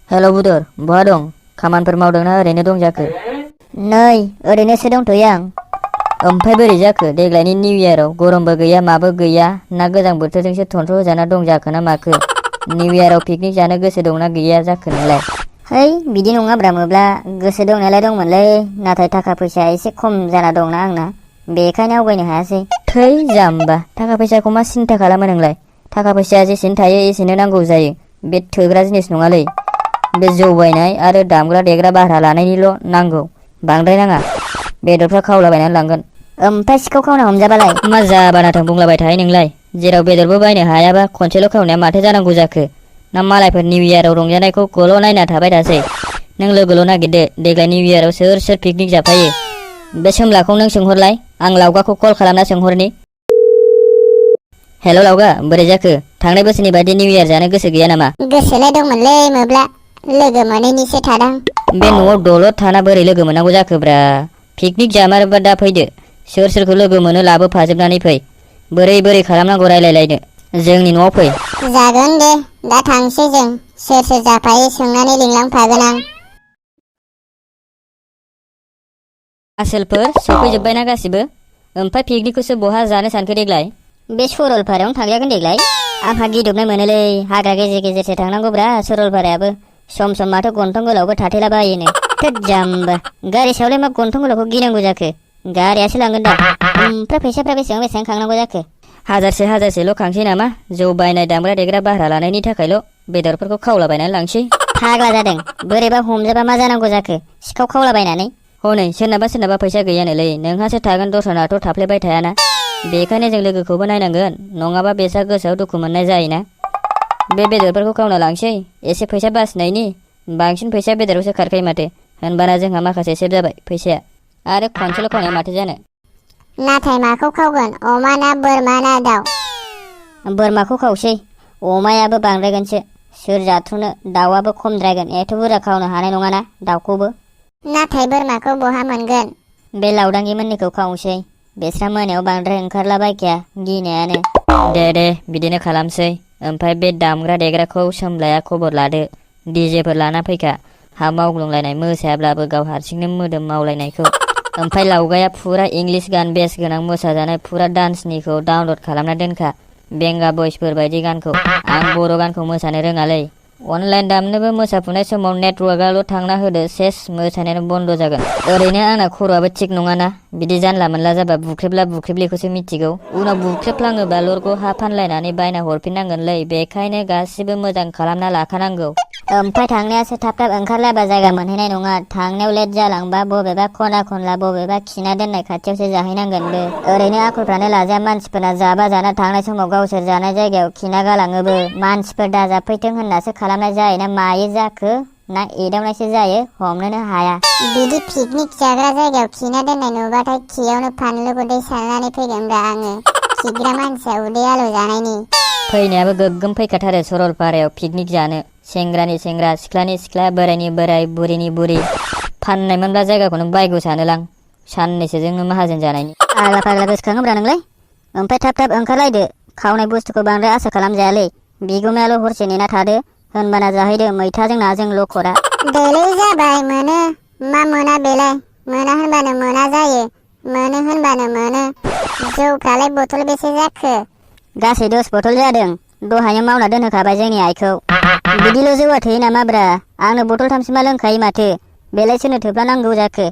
हेल' बुदर, बहा दं? खामानिफोर मावदोंना ओरैनो दं जाखो? नै ओरैनोसो दंथ'यो आं। ओमफ्राय बोरै जाखो देग्लायनि निउ इयाराव? गरमबो गैया माबो गैया, ना गोजां बोथोरजोंसो थन्थ्र' होजाना दं जाखो ना माखो? निउ इयाराव पिकनिक जानो गोसो दंना गैया जाखो नोंलाय? है बिदि नङाब्रा मोब्ला, गोसो दंनायालाय दंमोनलै, नाथाय थाखा फैसाया एसे खम जाना दंना आंना, बेखायनो आवगायनो हायासै। थै जाम्बा, थाखा फैसाखौ मा सिन्था खालामो नोंलाय? थाखा फैसाया जेसेनो थायो एसेनो नांगौ जायो, बे थोग्रा जिनिस नङालै। बे जौ बायनाय आरो दामग्रा देग्रा भारा लानायनिल' नांगौ, बांद्राय नाङा। बेदरफ्रा खावलाबायनानै लांगोन। ओमफ्राय सिखाव खावना हमजाबालाय? मा जाबानाथों बुंलाबाय थायो नोंलाय? जेराव बेदरबो बायनो हायाबा खनसेल' खावनाया माथो जानांगौ जाखो? ना मालायफोर निउ इयाराव रंजानायखौ गल' नायना थाबाय थासै? नों लोगोल' नागिरदो, देग्लाय निउ इयाराव सोर सोर पिकनिक जाफायो? बे सोमलाखौ नों सोंहरलाय, आं लावगाखौ कल खालामना सोंहरनि। हेल' लावगा, बोरै जाखो? थांनाय बोसोरनि बायदि निउ इयार जानो गोसो गैया नामा? गोसोलाय दंमोनलै मोब्ला, लोगो मोनैनिसो थादां। बे न'आव दलद थाना बोरै लोगो मोननांगौ जाखोब्रा? पिकनिक जामारोबा दा फैदो, सोर सोरखौ लोगो मोनो लाबोफाजोबनानै फै। बोरै बोरै खालामनांगौ रायलायलायनो, जोंनि न'आव फै। जागोन दे, दा थांसै जों। सोर सोर जाफायो सोंनानै लिंलांफागोन आं। आसोलफोर सफैजोब्बायना गासिबो? ओमफ्राय पिकनिकखौसो बहा जानो सानखो देग्लाय? बे सरलपारायावनो थांजागोन देग्लाय। आंहा गिदबनाय मोनोलै, हाग्रा गेजेर गेजेरसो थांनांगौब्रा सरलपारायाबो। सम सम माथो गन्थं गोलावबो थाथेलाबायोनो। थोद जाम्बा, गारि सायावलाय मा गन्थं गोलावखौ गिनांगौ जाखो? गारियासो लांगोन दा। ओमफ्राय फैसाफ्रा बेसेबां बेसेबां खांनांगौ जाखो? हाजारसेल' खांसै नामा? जौ बायनाय दामग्रा देग्रा भारा लानायनि थाखायल', बेदरफोरखौ खावलाबायनानै लांसै। फाग्ला जादों, बोरैबा हमजाबा मा जानांगौ जाखो? सिखाव खावलाबायनानै। हनै सोरनाबा फैसा गैयानोलै, नोंहासो थागोन दस्रानाथ' थाफ्लेबाय थायाना। बेखायनो जों लोगोखौबो नायनांगोन, नङाबा बेसा गोसोआव दुखु मोननाय जायोना। बे बेदरफोरखौ खावना लांसै, एसे फैसा बासिनायनि। बांसिन फैसाया बेदरावसो खारखायो माथो, होनबाना जोंहा माखासे सेभ जाबाय फैसाया। आरो खनसेल' खावनाया माथो जानो। नाथाय माखौ खावगोन, अमा ना बोरमा ना दाउ? बोरमाखौ खावसै, अमायाबो बांद्रायगोनसो। सोर जाथ्र'नो, दाउआबो खमद्रायगोन, एथ' बुरजा खावनो हानाय नङाना दाउखौबो। नाथाय बोरमाखौ बहा मोनगोन? बे लावदांगि मोननिखौ खावसै, बिस्रा मोनायाव बांद्राय ओंखारलाबायखाया, गिनायानो। दे बिदिनो खालामसै। ओमफ्राय बे दामग्रा देग्राखौ सोमलाया खबर लादो, डिजेफोर लाना फैखा। हा मावग्लुंलायनाय मोसायाब्लाबो गाव हारसिंनो मोदोम मावलायनायखौ। ओमफ्राय लावगाया फुरा इंलिस गान बेस गोनां मोसाजानाय फुरा डान्सनिखौ डाउनलड खालामना दोनखा। बेंगा बयसफोर बायदि गानखौ। आं बर' गानखौ मोसानो रोङालै। अनलाइन दामनोबो मोसाफुनाय समाव नेटवर्कआल' थांना होदो, सेस मोसानायानो बन्द' जागोन। ओरैनो आंना खर'आबो थिग नङाना, बिदि जानला मोनला जाबा बुख्रेबला बुख्रेबलिखौसो मिथिगौ। उनाव बुख्रेबफ्लाङोबा लरग' हा फानलायनानै बायना हरफिननांगोनलै, बेखायनो गासिबो मोजां खालामना लाखानांगौ। ओमफ्राय थांनायासो थाब थाब ओंखारलाबा जायगा मोनहैनाय नङा। थांनायाव लेट जालांबा बबेबा खना खनला बबेबा खिना दोननाय खाथियावसो जाहैनांगोनबो। ओरैनो आखलफ्रानो लाजाया मानसिफोरना, जाबा जाना थांनाय समाव गावसोर जानाय जायगायाव खिना गालाङोबो। मानसिफोर दाजाफैथों होननासो खालामनाय जायोना मायो जाखो? ना एदावनायसो जायो, हमनोनो हाया। बिदि पिकनिक जाग्रा जायगायाव खिना दोननाय नुबाथाय खियावनो फानलु गुन्दै सारनानै फैगोनब्रा आङो। खिग्रा मानसिया उदै आलौ जानायनि। फैनायाबो गोग्गोम फैखाथारो सरलपारायाव पिकनिक जानो। सेंग्रानि सेंग्रा, सिख्लानि सिख्ला, बोरायनि बोराय, बुरिनि बुरि। फाननाय मोनब्ला जायगाखौनो बायगौ सानोलां, साननैसोजोंनो माहाजोन जानायनि। फाग्ला गोसोखाङोब्रा नोंलाय। ओमफ्राय थाब थाब ओंखारलायदो, खावनाय बुस्थुखौ बांद्राय आसा खालामजायालै। बिगुमायाल' हरसे नेना थादो, होनबाना जाहैदो मैथाजों नाजों लखरा। देलै जाबाय, मोनो। मा मोना बेलाय? मोना होनबानो मोना जायो, मोनो होनबानो मोनो। जौफ्रालाय बथल बेसे जाखो? गासै 10 बथल जादों, दहायनो मावना दोनहोखाबाय जोंनि आइखौ। बिदिल' जौआ थोयो नामाब्रा? आंनो बथलथामसिमा लोंखायो माथो, बेलाय सोरनो थोब्ला नांगौ जाखो?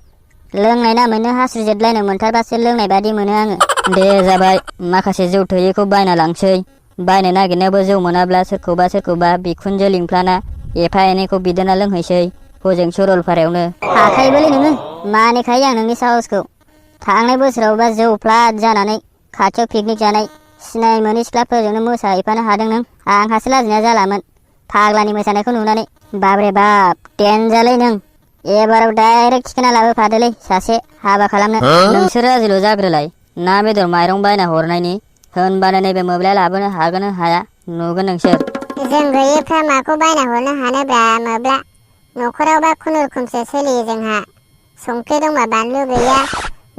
लोंनाय नामैनो हास्रुजेदलायनो मोनथारबासो लोंनाय बादि मोनो आङो। दे जाबाय, माखासे जौ थोयैखौ बायना लांसै। बायनो नागिरनायावबो जौ मोनाब्ला सोरखौबा बिखुनजो लिंफ्लाना एफा एनैखौ बिदेना लोंहैसै, हजों सरलपारायावनो। हाखायोबोलै नोङो, मानिखायो आं नोंनि साहसखौ। थांनाय बोसोरावबा जौ फ्लाद जानानै खाथियाव पिकनिक जानाय, सिनाय मोनै सिख्लाफोरजोंनो मोसाहैफानो हादों नों। आंहासो लाजिनाया जालामोन, फाग्लानि मोसानायखौ नुनानै। बाब्रे बाब, देनजारलै नों। एबाराव डाइरेक्ट थिखोना लाबोफादोलै सासे, हाबा खालामनो। नोंसोर राजिल' जाग्रोलाय, ना बेदर माइरं बायना हरनायनि। होनबानो नैबे मोब्लाया लाबोनो हागोन हाया, नुगोन नोंसोर। जों गैयैफ्रा माखौ बायना हरनो हानोब्रा मोब्ला। न'खरावबा खुनुरुखुमसो सोलियो जोंहा। संख्रि दंबा बानलु गैया,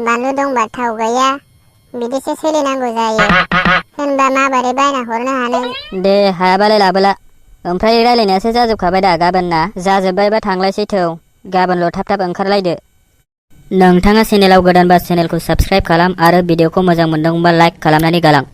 बानलु दंबा थाव गैया, बिदिसो सोलिनांगौ जायो। होनबा माबोरै बायना हरनो हानो? दे हायाबालाय लाबोला। ओमफ्राय रायलायनायासो जाजोबखाबाय दा गाबोन ना? जाजोब्बायबा थांलायसै थौ गाबोनल' थाब थाब ओंखारलायदो। नोंथाङा चेनेलाव गोदानबा चेनेलखौ साबस्क्राइब खालाम आरो भिडिअखौ मोजां मोनदोंबा लाइक खालामनानै गालां।